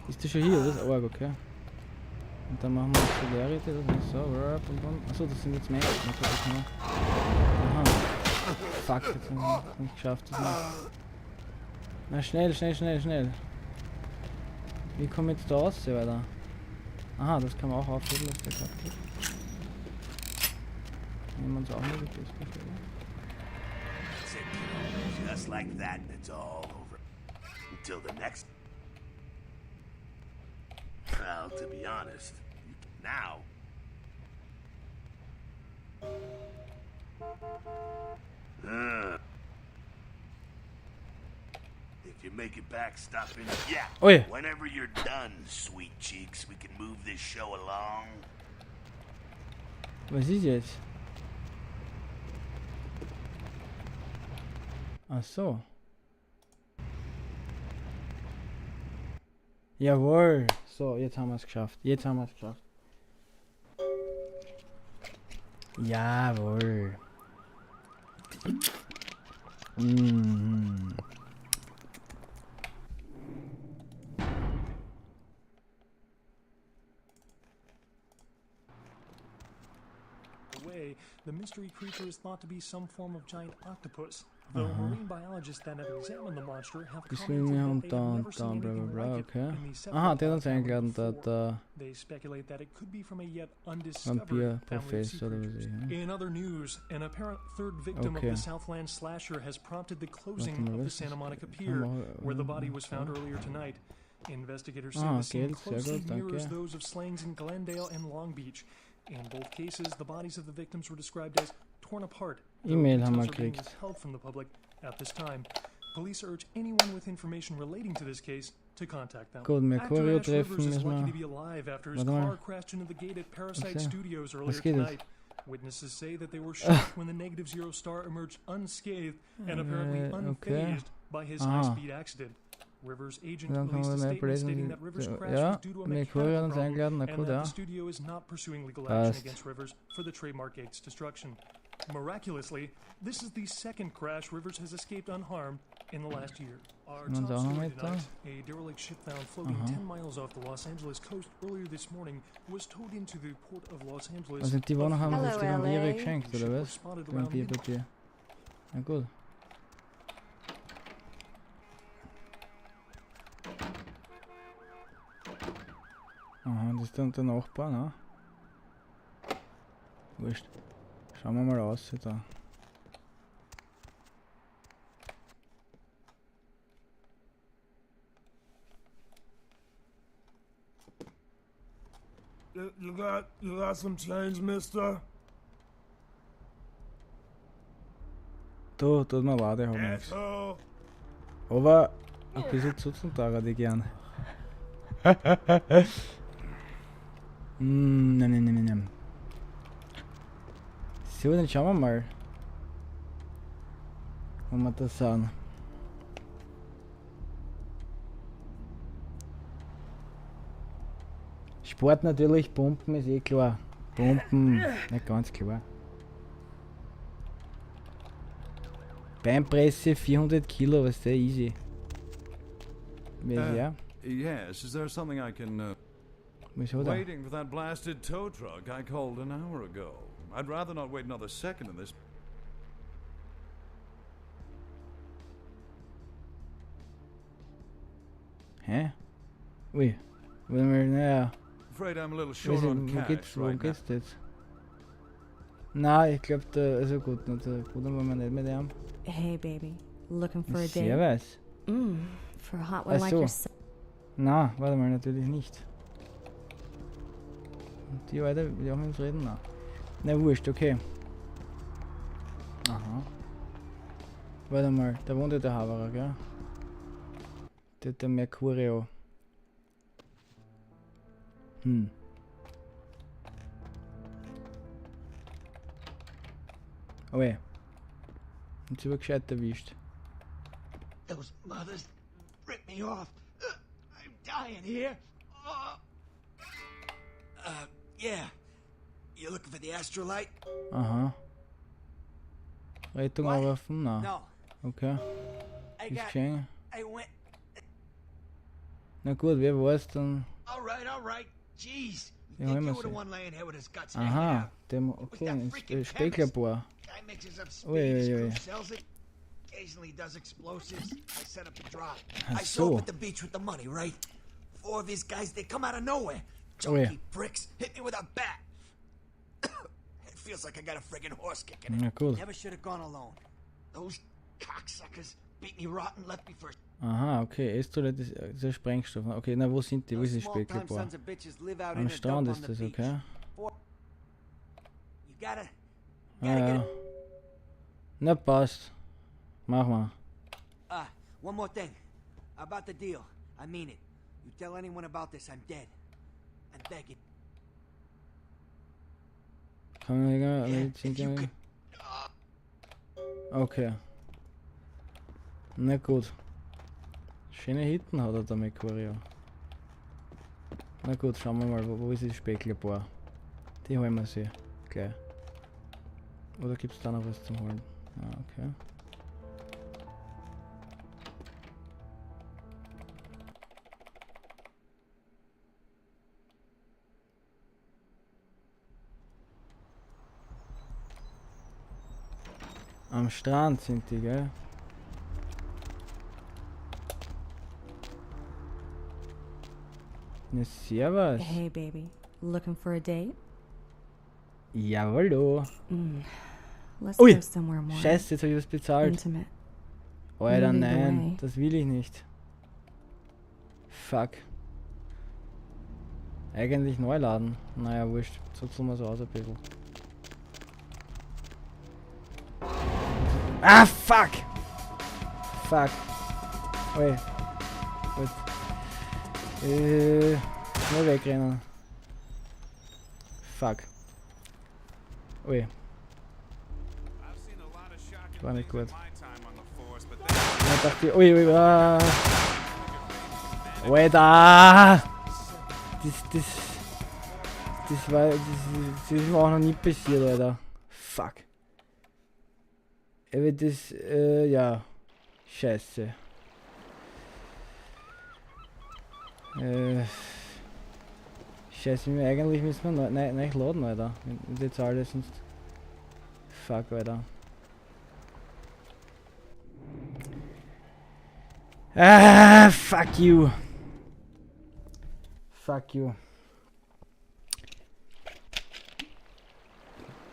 [SPEAKER 1] Ist die schon hier, oder? Das arg, okay. Und dann machen wir Celerity, das ist so. Achso, das sind jetzt mehr. Na gut, das haben wir. Aha. Fuck, jetzt haben wir es nicht geschafft. Das nicht. Na schnell, schnell, schnell, schnell. Wie komme ich jetzt da raus, weiter? Aha, das kann man auch aufheben, was der gerade geht. Nehmen wir uns auch noch die Baseballschläger.
[SPEAKER 3] That's it, kiddo. Just like that, and it's all over. Until the next. Well, to be honest, now. If you make it back, stop in. Yeah.
[SPEAKER 1] Ui.
[SPEAKER 3] Whenever you're done, sweet cheeks, we can move this show along.
[SPEAKER 1] Was ist jetzt? Ach so. Jawohl. So, jetzt haben wir's geschafft. Jetzt haben wir's geschafft. Jawohl. Mhm.
[SPEAKER 5] Away, the mystery creature is thought to be some form of giant octopus. Though marine biologists that have examined the monster have commented that they have never seen anything like it in the
[SPEAKER 1] Aha, der hat uns
[SPEAKER 5] cephalopod
[SPEAKER 1] eingeladen, der,
[SPEAKER 5] before.
[SPEAKER 1] der
[SPEAKER 5] They speculate that it could be from a yet undiscovered family of sea
[SPEAKER 1] Vampirprofessor oder was
[SPEAKER 5] creatures.
[SPEAKER 1] weiß ich, ne?
[SPEAKER 5] In other news, an apparent third victim
[SPEAKER 1] Okay.
[SPEAKER 5] of the Southland slasher has prompted the closing
[SPEAKER 1] Warte mal,
[SPEAKER 5] of the
[SPEAKER 1] was ist
[SPEAKER 5] Santa Monica
[SPEAKER 1] das?
[SPEAKER 5] Pier,
[SPEAKER 1] Haben wir-
[SPEAKER 5] where the body was found earlier tonight. Investigators say
[SPEAKER 1] Ah,
[SPEAKER 5] the scene
[SPEAKER 1] Geld, sehr
[SPEAKER 5] closely
[SPEAKER 1] gut, danke.
[SPEAKER 5] mirrors those of slayings in Glendale and Long Beach. In both cases, the bodies of the victims were described as torn apart. though
[SPEAKER 1] E-Mail haben wir
[SPEAKER 5] details are being
[SPEAKER 1] gekriegt.
[SPEAKER 5] withheld from the public at this time. Police urge anyone with information relating to this case to contact them.
[SPEAKER 1] Gut,
[SPEAKER 5] Actor
[SPEAKER 1] Mercurio
[SPEAKER 5] Ash Rivers
[SPEAKER 1] treffen
[SPEAKER 5] is
[SPEAKER 1] müssen
[SPEAKER 5] lucky
[SPEAKER 1] wir.
[SPEAKER 5] to be alive after his
[SPEAKER 1] Warte mal.
[SPEAKER 5] car crashed into the gate at Parasite
[SPEAKER 1] Was, ja.
[SPEAKER 5] Studios earlier
[SPEAKER 1] Was geht jetzt?
[SPEAKER 5] tonight. Witnesses say that they were shocked when the Negative Zero star emerged unscathed and apparently
[SPEAKER 1] Okay.
[SPEAKER 5] unfazed by his
[SPEAKER 1] Aha.
[SPEAKER 5] high-speed accident. Rivers' agent
[SPEAKER 1] Dann kann
[SPEAKER 5] released a
[SPEAKER 1] man mehr
[SPEAKER 5] statement
[SPEAKER 1] lesen.
[SPEAKER 5] stating that Rivers' crash
[SPEAKER 1] Ja,
[SPEAKER 5] was due to a
[SPEAKER 1] Mercurio hat
[SPEAKER 5] mechanical
[SPEAKER 1] uns
[SPEAKER 5] problem
[SPEAKER 1] eingeladen, na
[SPEAKER 5] and
[SPEAKER 1] gut,
[SPEAKER 5] that
[SPEAKER 1] ja.
[SPEAKER 5] the studio is not pursuing legal action
[SPEAKER 1] Passt.
[SPEAKER 5] against Rivers for the trademark gate's destruction. Miraculously, this is the second crash Rivers has escaped unharmed in the last year. Our
[SPEAKER 1] Nehmen wir uns
[SPEAKER 5] top
[SPEAKER 1] auch noch
[SPEAKER 5] story
[SPEAKER 1] mit da.
[SPEAKER 5] tonight, a derelict ship found floating 10 miles off the Los Angeles coast earlier this morning was towed into the port of Los Angeles.
[SPEAKER 1] Also die Wohnung haben uns
[SPEAKER 6] Hello,
[SPEAKER 1] die Vampire
[SPEAKER 6] LA.
[SPEAKER 1] geschenkt,
[SPEAKER 5] The
[SPEAKER 1] oder
[SPEAKER 5] ship was
[SPEAKER 1] was?
[SPEAKER 5] spotted
[SPEAKER 1] Die
[SPEAKER 5] around
[SPEAKER 1] Vampire bei
[SPEAKER 5] midnight.
[SPEAKER 1] dir. Na gut. Aha, das ist dann der Nachbar, ne? Wurscht. Schauen wir mal aus da.
[SPEAKER 7] You got some change, mister?
[SPEAKER 1] Du, tut mir leid, ich hab nichts.
[SPEAKER 7] Asshole.
[SPEAKER 1] Aber ein bisschen zutzen da ich gern. Nein, nein, nein, nein. So, dann schauen wir mal, wo wir da sind. Sport natürlich, Pumpen ist eh klar. Pumpen, nicht ganz klar. Beinpresse 400 Kilo, was der easy. Wer ist er?
[SPEAKER 8] Yes, is there something I can...
[SPEAKER 1] Was hat er?
[SPEAKER 8] Waiting for that blasted tow truck I called an hour ago. I'd rather not wait another second in this.
[SPEAKER 1] Hä? Ui. Warte mal, naja.
[SPEAKER 8] Afraid I'm a little short
[SPEAKER 1] Weiß ich,
[SPEAKER 8] on
[SPEAKER 1] wo
[SPEAKER 8] cash
[SPEAKER 1] geht's, worum
[SPEAKER 8] right now.
[SPEAKER 1] geht's jetzt? Nein, ich glaub, da, also gut, na, der Bruder wollen wir nicht mit ihm.
[SPEAKER 6] Hey, baby. Looking for a date?
[SPEAKER 1] Servus.
[SPEAKER 6] For a hot one
[SPEAKER 1] Ach
[SPEAKER 6] like
[SPEAKER 1] so.
[SPEAKER 6] yourself.
[SPEAKER 1] Na, warte mal, natürlich nicht. Und die weiter, will ich auch mit uns reden? Na. Na, wurscht, okay. Aha. Warte mal, da wohnt ja der Haberer, gell? Der Mercurio. Oh ey. Jetzt aber gescheit erwischt.
[SPEAKER 3] Those mothers ripped me off. I'm dying here. Yeah. You looking for the astrolite?
[SPEAKER 1] Aha. Rettung anrufen? Na.
[SPEAKER 3] No.
[SPEAKER 1] Okay. Ist geschehen. Na gut, wer weiß dann.
[SPEAKER 3] Alright, alright. Jeez.
[SPEAKER 1] Ja, holen wir sie. Aha, dem, okay, ist Specklabor. Ui, ui, ui. Ach so. Ui. Na gut. Aha, okay, Astrolite ist ein Sprengstoff. Okay, na wo sind die? Wo ist das Specklabor? Am Strand ist das, okay. Ah, ja. Na passt. Mach mal.
[SPEAKER 9] One more thing. About the deal. I mean it. You tell anyone about this, I'm dead. I'm begging.
[SPEAKER 1] Okay. Na gut. Schöne Hitten hat er da Mercurio. Na gut, schauen wir mal, wo ist das Specklabor? Die holen wir sie gleich. Oder gibt's da noch was zum Holen? Ah, okay. Am Strand sind die, gell? Na, servus.
[SPEAKER 6] Hey, baby. Looking for a date?
[SPEAKER 1] Jawollo.
[SPEAKER 6] Let's
[SPEAKER 1] Ui.
[SPEAKER 6] go somewhere more
[SPEAKER 1] Scheiße, jetzt hab ich was bezahlt.
[SPEAKER 6] intimate.
[SPEAKER 1] Alter,
[SPEAKER 6] Moving
[SPEAKER 1] nein,
[SPEAKER 6] away.
[SPEAKER 1] das will ich nicht. Fuck. Eigentlich neu laden. Naja, wurscht. Zuzeln wir so aus ein bisschen. Ah, fuck! Fuck. Ui. Gut. Schnell wegrennen. Fuck. Ui. War nicht gut. Ich dachte, ui, ui, ah. Alter! Das ist mir auch noch nie passiert, Alter. Fuck. Aber das, ja. Scheiße. Scheiße, wir eigentlich müssen wir neu laden, Alter. Mit der Zahl, sonst. Fuck, Alter. Ah, fuck you. Fuck you.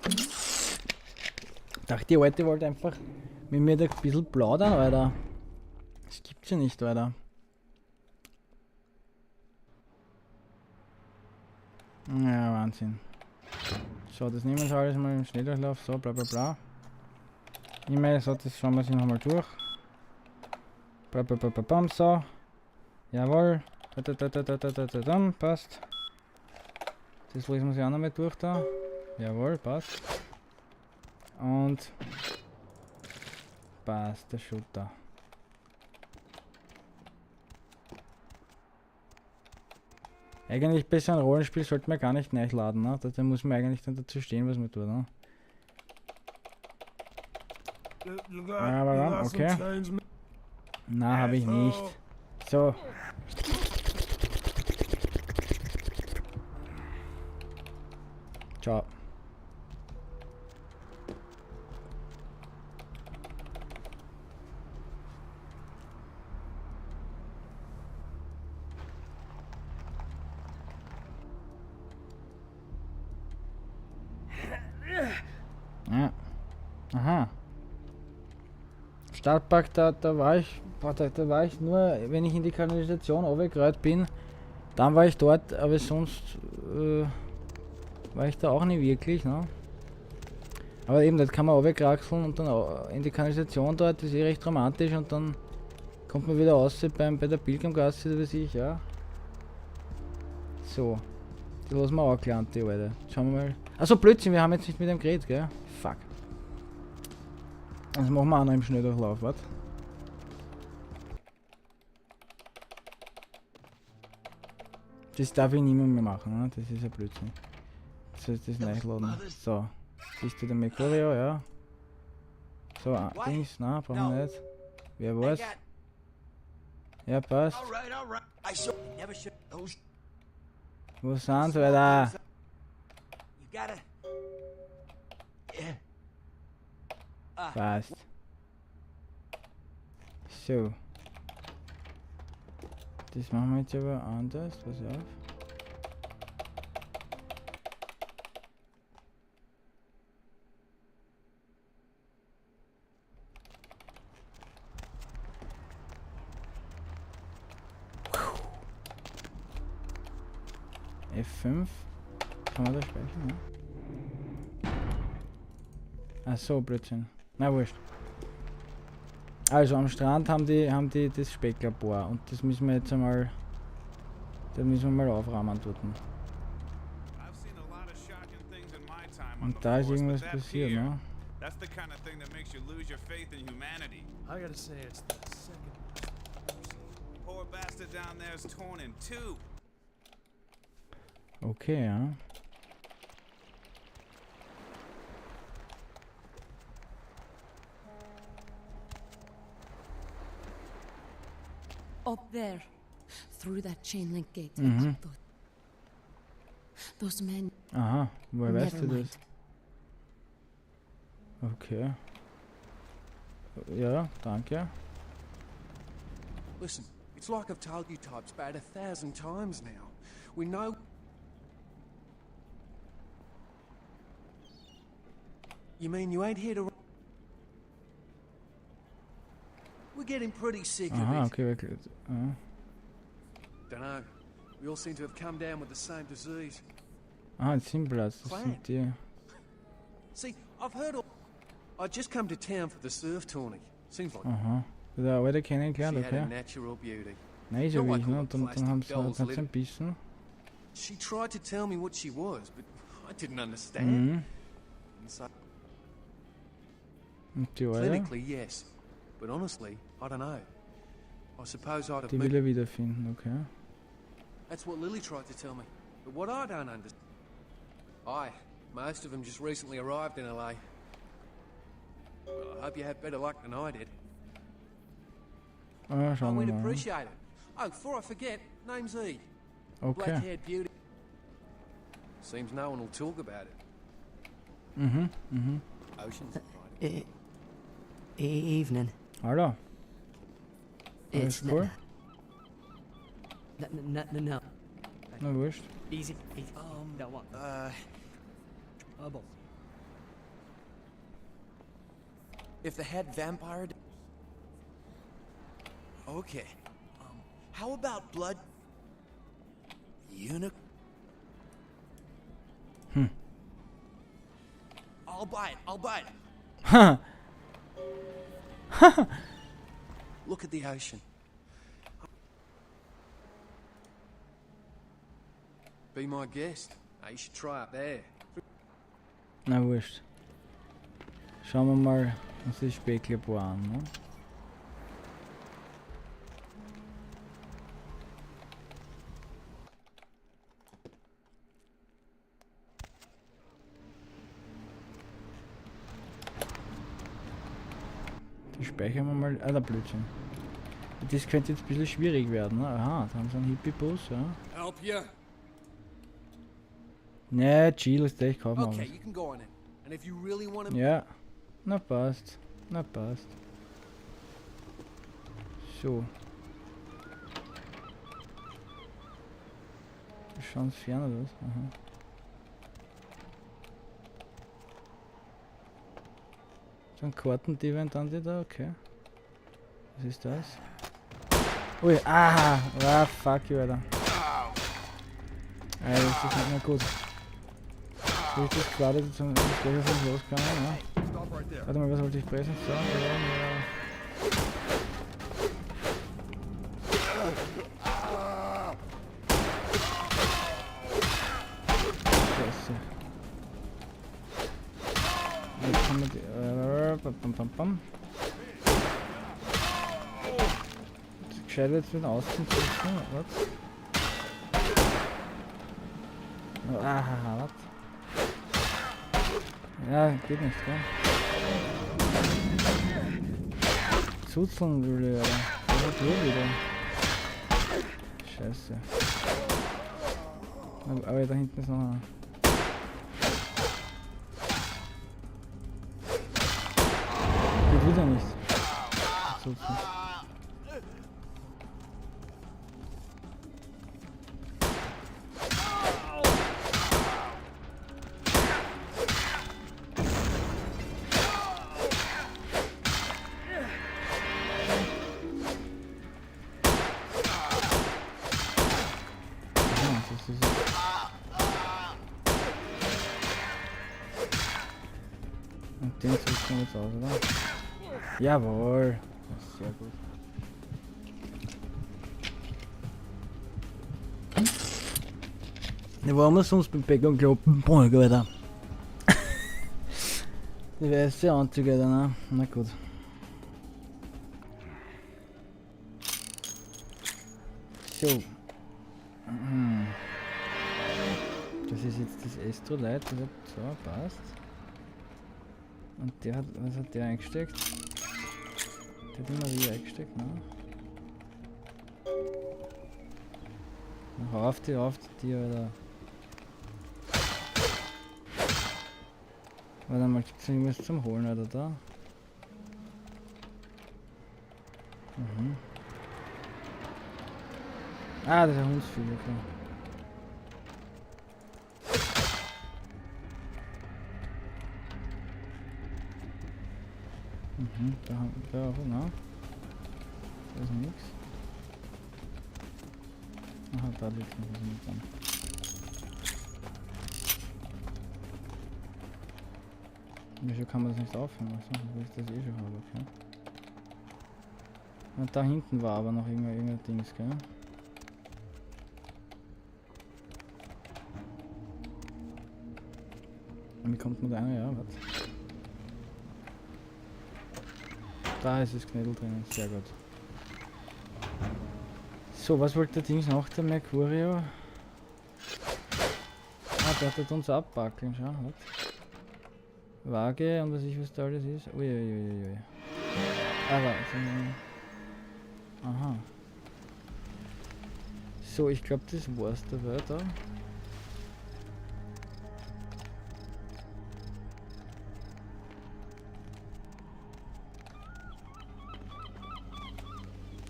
[SPEAKER 1] Ich dachte, die Alte wollte einfach mit mir da ein bisschen plaudern, Alter. Das gibt's ja nicht, Alter. Ja, Wahnsinn. So, das nehmen wir alles mal im Schnelldurchlauf. So, bla bla bla. E-Mail, so, das schauen wir sich nochmal durch. Bla bla bla bla bam, so. Jawohl. Da, da, da, da, da, da, da, da, da, passt. Das lesen wir sich auch nochmal durch da. Jawohl, passt. Und passt, der Shooter. Eigentlich bei so einem Rollenspiel sollte man gar nicht neu laden, ne? Da muss man eigentlich dann dazu stehen, was man tut, ne? Aber okay. Na, hab ich nicht. So. Ciao. Ja. Aha. Stadtpark, da war ich, boah, da war ich nur, wenn ich in die Kanalisation runtergerollt bin, dann war ich dort, aber sonst, War ich da auch nicht wirklich, ne? Aber eben, das kann man runterkraxeln und dann in die Kanalisation dort, das ist eh recht dramatisch und dann kommt man wieder raus bei der Pilgrimgasse oder was ich, ja. So. Die lassen wir auch gelernt, die Alte. Schauen wir mal. Achso, Blödsinn, wir haben jetzt nicht mit dem geredet, gell? Fuck. Das machen wir auch noch im Schnelldurchlauf, warte. Das darf ich niemand mehr machen, ne? Das ist ja Blödsinn. Das heißt, das nachladen. So. Siehst du den Mercurio, ja. So, Dings, na, brauchen wir nicht. Wer weiß? Ja, passt. Wo sind sie, Alter? Passt. So. Das machen wir jetzt aber anders, pass auf. F5. Kann man da speichern, ne? Ach so, Blödsinn. Na wurscht. Also am Strand haben die das Specklabor und das müssen wir jetzt einmal. Da müssen wir mal aufräumen dort. Und da ist irgendwas passiert, ne?
[SPEAKER 10] That's the kind of thing that makes you lose your faith in humanity.
[SPEAKER 5] I gotta say, it's the second.
[SPEAKER 10] Poor bastard down there's torn in two.
[SPEAKER 1] Okay, ja.
[SPEAKER 6] Up there, through that chain link gate.
[SPEAKER 1] Mhm.
[SPEAKER 6] Those men.
[SPEAKER 1] Aha, woher weißt du das? Okay. Ja, danke.
[SPEAKER 11] Listen, it's like I've told you types about 1,000 times now. We know. You mean you ain't here to? We're getting pretty sick of
[SPEAKER 1] Aha,
[SPEAKER 11] it.
[SPEAKER 1] okay, wirklich. Aha.
[SPEAKER 11] Dunno. We all seem to have come down with the same disease.
[SPEAKER 1] Ah, Zinnplatz, das sind die.
[SPEAKER 11] See, I've heard all. I just come to town for the surf tourney. Seems like.
[SPEAKER 1] Aha. Der alte kennengelernt,
[SPEAKER 11] She had a
[SPEAKER 1] okay.
[SPEAKER 11] natural beauty.
[SPEAKER 1] Nein, ist ja
[SPEAKER 11] Not like
[SPEAKER 1] wirklich, ne?
[SPEAKER 11] all
[SPEAKER 1] Und
[SPEAKER 11] the
[SPEAKER 1] dann
[SPEAKER 11] plastic
[SPEAKER 1] haben sie
[SPEAKER 11] dolls
[SPEAKER 1] halt ein
[SPEAKER 11] live-
[SPEAKER 1] bisschen.
[SPEAKER 11] She tried to tell me what she was, but I didn't understand.
[SPEAKER 1] Mhm.
[SPEAKER 11] And so
[SPEAKER 1] Und die alte?
[SPEAKER 11] clinically, yes, but honestly, I don't know. I suppose I'd have
[SPEAKER 1] Die
[SPEAKER 11] moved.
[SPEAKER 1] will er wiederfinden, okay.
[SPEAKER 11] That's what Lily tried to tell me. But what I don't understand. Aye, most of them just recently arrived in LA. Well, I hope you have better luck than I did.
[SPEAKER 1] Ah,
[SPEAKER 11] Oh,
[SPEAKER 1] schauen wir
[SPEAKER 11] we'd
[SPEAKER 1] mal.
[SPEAKER 11] appreciate it. Oh, before I forget, name's E.
[SPEAKER 1] Okay.
[SPEAKER 11] Black-haired beauty. Seems no one will talk about it.
[SPEAKER 1] Mhm, mhm.
[SPEAKER 11] Ocean's invited.
[SPEAKER 9] Evening.
[SPEAKER 1] Hallo. Alles
[SPEAKER 9] It's
[SPEAKER 1] cool?
[SPEAKER 9] No, no, no, no.
[SPEAKER 1] Na wurscht.
[SPEAKER 9] Easy, easy. No, what? Trouble.
[SPEAKER 11] If the head vampire. Okay. How about blood?
[SPEAKER 3] Unic.
[SPEAKER 11] I'll buy it. I'll buy it.
[SPEAKER 1] Ha!
[SPEAKER 11] Look at the ocean. Be my guest. Now, you should try up there.
[SPEAKER 1] Na wurscht. Schauen wir mal uns das Specklabor an, ne? Die speichern wir mal. Ah, der Blödsinn. Das könnte jetzt ein bisschen schwierig werden, ne? Aha, da haben sie einen Hippie-Bus, ja.
[SPEAKER 11] Help you?
[SPEAKER 1] Ne, chill, ist echt, kaufen wir
[SPEAKER 11] Okay,
[SPEAKER 1] was.
[SPEAKER 11] you can go on in. And if you really want to.
[SPEAKER 1] Ja, na passt, na passt. So. Schauen Sie fern oder was? Aha. So ein Karten-Event haben die da, okay. Was ist das? Ui, aha! Ah, fuck you, Alter. Ey, das ist nicht mehr gut. Wie ist das klar, dass ich gleich auf uns losgegangen, ne? Warte mal, was wollte ich pressen? So, ja. Scheiße. Jetzt haben wir die. Bam, bam, bam. Gescheit jetzt mit Außen zu. Was? Ah, was? Ja, geht nicht, gell? Zuzeln will ich, Alter. Das ist wieder. Scheiße. Aber da hinten ist noch einer. Geht wieder nicht. Zuzeln. Und den suchen wir jetzt aus, oder? Jawohl! Das ist sehr gut. Ja, waren wir sonst beim Bäcker und Kloppen? Boah, Alter. Die weiße Anzüge, Alter, ne? Na gut. So. Das ist jetzt das Astrolite, das hat, so, passt. Und der hat, was hat der eingesteckt? Der hat immer wieder eingesteckt, ne? Auf die, Alter. Warte mal, gibt's noch irgendwas zum Holen, oder da? Mhm. Ah, das ist ein Hundsvieh, okay. Mhm, da haben wir auch, ne? Da ist nichts. Aha, da liegt noch was mit dran. Wieso kann man das nicht aufhören? Achso, weil ich das eh schon habe, okay. Und da hinten war aber noch irgendein Dings, gell? Und wie kommt man da rein? Ja, warte. Da ist das Knädel drinnen, sehr gut. So, was wollte der Dings noch, der Mercurio? Ah, der hat uns abbackeln, schau, warte. Waage und was ich was da alles ist. Uiuiuiui. Aber, aha. So, ich glaube, das war's dabei da.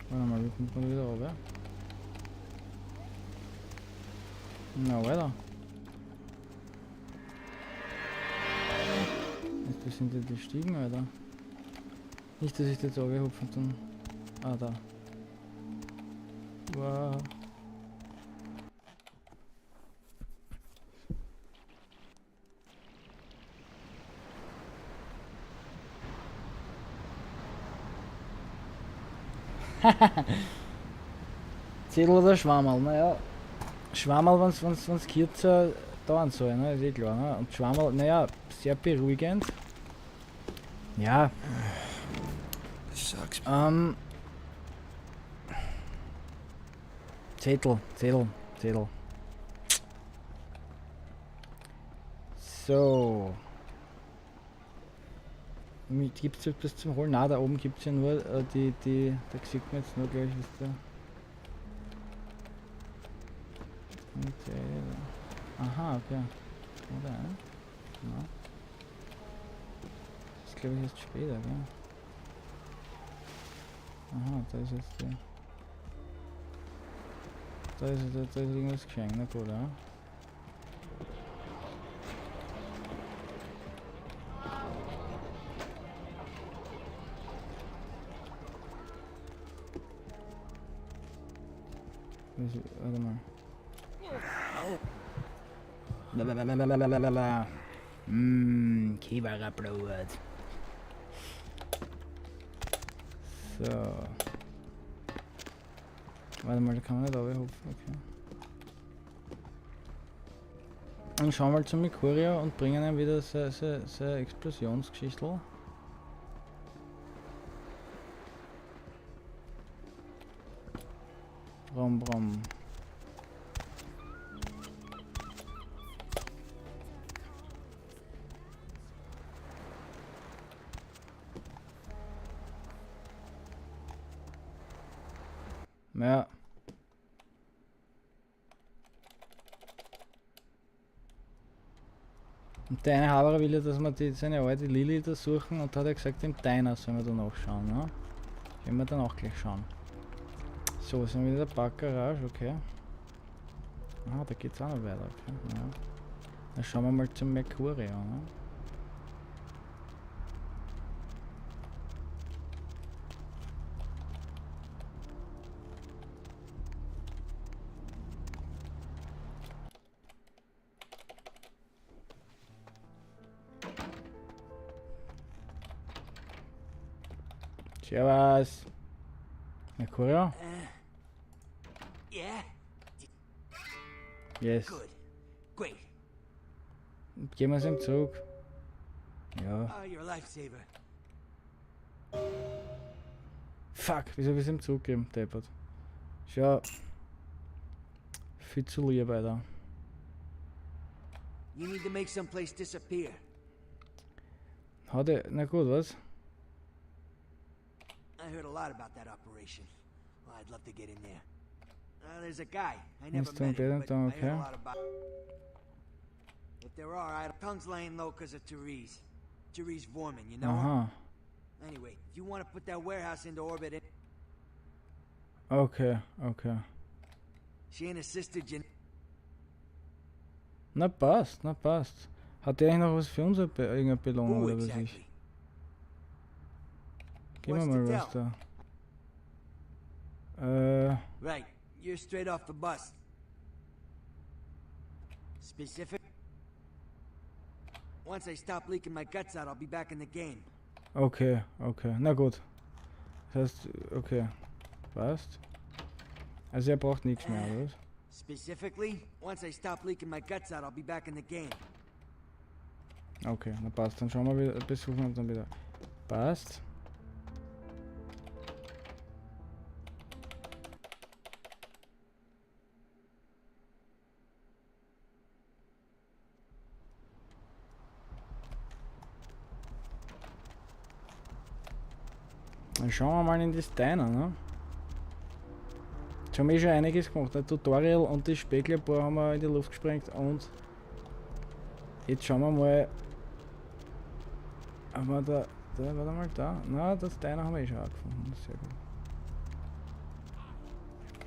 [SPEAKER 1] Warte mal, wie kommt man wieder runter? Na, weiter. Das sind ja die Stiegen, Alter. Nicht, dass ich jetzt runterhupfe und dann... Ah, da. Wow. Zettel oder Schwammerl, naja. Schwammerl, wenn's kürzer dauern soll, ne? Ist eh klar, ne? Und Schwammerl, naja, sehr beruhigend. Ja.
[SPEAKER 3] Sucks.
[SPEAKER 1] Zettel. So. Gibt es etwas zum Holen? Na, da oben gibt es ja nur die, da sieht man jetzt nur gleich, was da. Aha, okay. Oder? Na. Das glaube ich erst später, gell? Aha, da ist jetzt die. Da ist irgendwas geschenkt, na gut, oder? Warte mal. Blablabla. Kiewerer-Blut. So. Warte mal, da kann man nicht runterhupfen, okay. Dann schauen wir mal zum Mercurio und bringen ihm wieder seine Explosionsgeschichte. Brom, brom. Ja. Und der eine Haberer will ja, dass wir seine alte Lili da suchen und hat er gesagt, im Diner sollen wir da nachschauen, ne? Werden wir dann auch gleich schauen. So, sind wir wieder in der Parkgarage, okay. Ah, da geht's auch noch weiter, okay. Ja. Dann schauen wir mal zum Mercurio, ne? Servus. Mercurio?
[SPEAKER 9] Yeah.
[SPEAKER 1] Yes.
[SPEAKER 9] Good. Great.
[SPEAKER 1] Gehen wir es ihm zurück. Ja.
[SPEAKER 9] Oh, you're a lifesaver.
[SPEAKER 1] Fuck, wieso hab ich's ihm zurückgegeben, deppert. Ist ja viel zu lieb, Alter.
[SPEAKER 9] You need to make someplace disappear.
[SPEAKER 1] Hat er, na gut, was?
[SPEAKER 9] I heard a lot about that operation. Well, I'd love to get in there. There's a guy. I never
[SPEAKER 1] Mister
[SPEAKER 9] met him, but
[SPEAKER 1] Bennington,
[SPEAKER 9] I heard a
[SPEAKER 1] okay.
[SPEAKER 9] lot about. If there are, I tongue's laying low because of Therese. Therese Voerman, you know her?
[SPEAKER 1] Aha.
[SPEAKER 9] Anyway, if you want to put that warehouse into orbit, it
[SPEAKER 1] Okay, okay.
[SPEAKER 9] She and her sister Jan.
[SPEAKER 1] Na passt, na passt. Hat der eigentlich noch was für uns, irgendeine Belohnung
[SPEAKER 9] Who
[SPEAKER 1] oder was
[SPEAKER 9] exactly?
[SPEAKER 1] ich? Gib mir
[SPEAKER 9] What's
[SPEAKER 1] mal
[SPEAKER 9] to
[SPEAKER 1] was
[SPEAKER 9] tell?
[SPEAKER 1] da.
[SPEAKER 9] Right, you're straight off the bus. Specific. Once I stop leaking my guts out, I'll be back in the game.
[SPEAKER 1] Okay, okay. Na gut. Das heißt, okay. Passt. Also er braucht nichts mehr, oder was?
[SPEAKER 9] Specifically, once I stop leaking my guts out, I'll be back in the game.
[SPEAKER 1] Okay, na passt. Dann schauen wir wieder, besuchen wir uns dann wieder. Passt. Dann schauen wir mal in das Diner, ne? Jetzt haben wir eh schon einiges gemacht. Ein Tutorial und das Specklabor haben wir in die Luft gesprengt und jetzt schauen wir mal, ob wir da, da, warte mal, da, na, das Diner haben wir eh schon auch gefunden, sehr gut.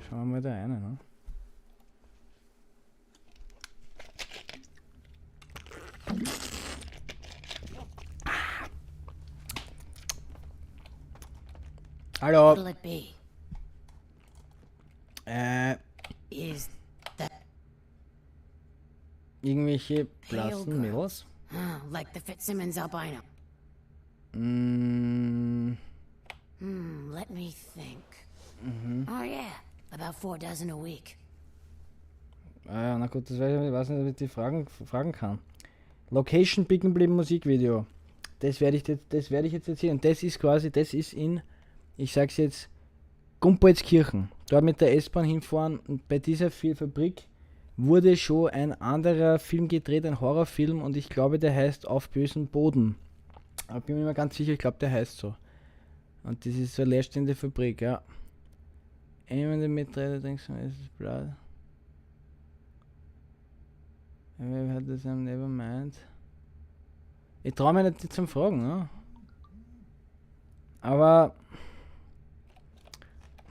[SPEAKER 1] Schauen wir mal da rein, ne? Hallo.
[SPEAKER 6] What'll it be? Is that
[SPEAKER 1] Irgendwelche
[SPEAKER 6] Pale
[SPEAKER 1] blassen
[SPEAKER 6] girls.
[SPEAKER 1] Mädels?
[SPEAKER 6] Huh, like the Fitzsimmons albino. Let me think. Oh yeah, about 4 dozen a week.
[SPEAKER 1] Ah ja, na gut, das weiß ich nicht, ich weiß nicht, ob ich die fragen kann. Location Picken blieben Musikvideo. Das werde ich jetzt, das werde ich jetzt erzählen. Das ist quasi, das ist in, ich sag's jetzt, Gumpoldskirchen. Dort mit der S-Bahn hinfahren und bei dieser Fabrik wurde schon ein anderer Film gedreht, ein Horrorfilm, und ich glaube, der heißt Auf bösem Boden. Aber bin mir nicht mehr ganz sicher, ich glaube, der heißt so. Und das ist so eine leerstehende Fabrik, ja. Anyone that mitredet, denkst du, es ist blöd. Wer hat das am never mind? Ich trau mir nicht zum Fragen, ne? Aber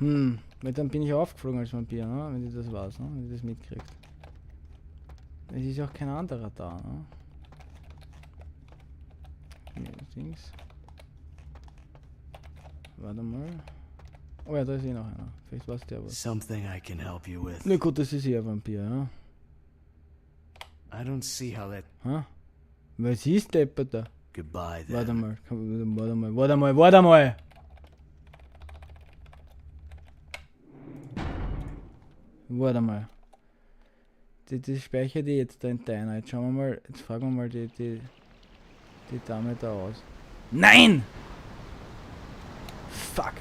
[SPEAKER 1] weil dann bin ich aufgeflogen als Vampir, ne? Wenn ich das weiß, ne? Wenn ich das mitkriegt. Es ist auch kein anderer da, ne? Nee, Dings. Warte mal. Oh ja, da ist eh noch einer. Vielleicht weiß der was.
[SPEAKER 3] Something I can help you with.
[SPEAKER 1] Na gut, das ist eh ein Vampir, ja.
[SPEAKER 3] I don't see how that.
[SPEAKER 1] Ha? Was ist deppert da?
[SPEAKER 3] Goodbye then.
[SPEAKER 1] Warte mal, komm, warte mal, warte mal, warte mal! Warte mal. Das speichere ich jetzt da in deiner. Jetzt schauen wir mal, jetzt fragen wir mal die Dame da aus. Nein! Fuck!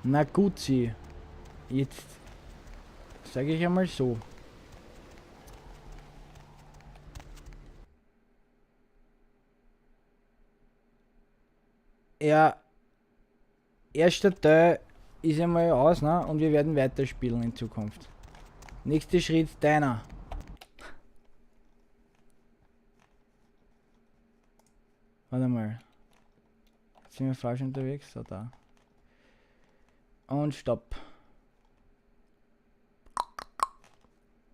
[SPEAKER 1] Na gut, sie. Jetzt sage ich einmal so. Ja, erster Teil ist einmal aus, ne? Und wir werden weiterspielen in Zukunft. Nächster Schritt, deiner. Warte mal. Jetzt sind wir falsch unterwegs, so da. Und stopp.